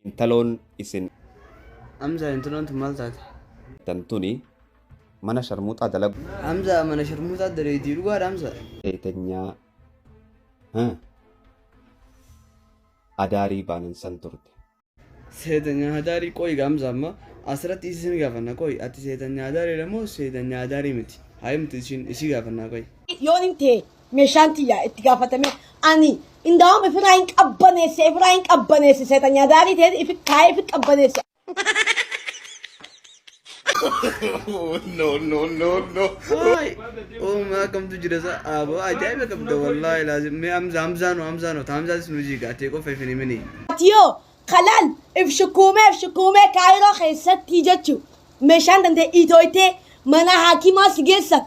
Intaloon isin Hamzaa intaloon tun maal taate? Tan tuni mana sharmuuxaa dalagu. Hamzaa mana sharmuuxaa daleeydii dhugaadha Hamzaa? Seetanyaa adaarii baanan san turte. Seetanyaa adaarii qoyi gaa Hamzaa amma asirratti isin gaafanna qoyi ati seetanyaa adaariidha moo seetanyaa adaarii miti? Haa himtu ishiin isii gaafannaa qoyi. Yoon hin ta'e meeshaan tiyya itti gaafatame ani indaawam ifiraa hin qabbaneesse ifiraa hin qabbaneesse seexanyaa daarii ta'e ifi kaa'ee ifi qabbaneesse. Waay uumaa akkamtu jira sa aboo ajaa'iba qabda wallaahi laazim mee Hamza Hamzaa no Hamzaa no Hamzaatis nu jiiga ati qofa ifin himini. Atiyoo kalaal if shukuumee if shukuumee kaayiroo keessatti jechu meeshaan danda'e itooytee mana haakimaa si geessan.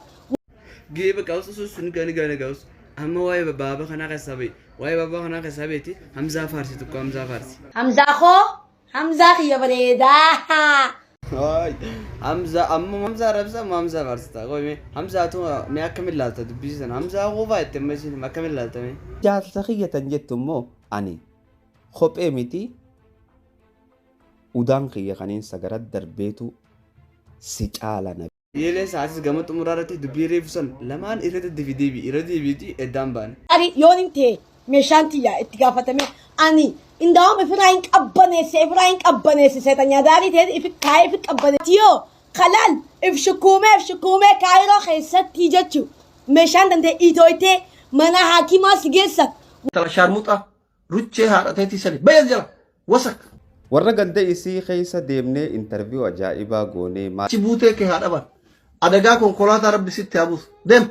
Gee bakka us us ni gani gani gaus amma waa'ee baaba kanaa keessaa ba'i waa'ee baaba kanaa keessaa beeti Hamzaa faarsi tokko Hamzaa faarsi. Hamzaa koo Hamzaa kiyya bareedaa. Haay Hamzaa amma Hamzaa arrabsa amma Hamzaa faarsita qoy mee Hamzaa tu mee akkamiin laalta dubbisii sana Hamzaa quufaa itti amma isin akkamiin laalta mee. Jaarsa kiyya tan jettu immoo ani kophee miti udaan kiyya kaniin sagara darbeetu si caala na Yeeleen sa'aatis gama xumuraa irratti dubbii reefu san lamaan irra deddeebi deebi irra deebiiti eddaan baane. Ari yoon hin ta'e meeshaan tiyya itti gaafatame ani indaawam ifiraa hin qabbaneesse ifiraa hin qabbaneesse seexanyaa daarii ta'e ifi kaa'ee ifi qabbaneesse yoo kalaal if shukuumee if shukuumee kaayiroo keessatti jechu meeshaan danda'e itooytee mana haakimaa si geessan. Intala shaarmuxaa ruchee haadha teetii sani bayas jala wasak. Warra ganda isii keessa deemnee interview ajaa'ibaa goonee maal. Achi buutee kee haa dhaban. Adagaa konkolaataa rabbi sitti haa buusu. Deem.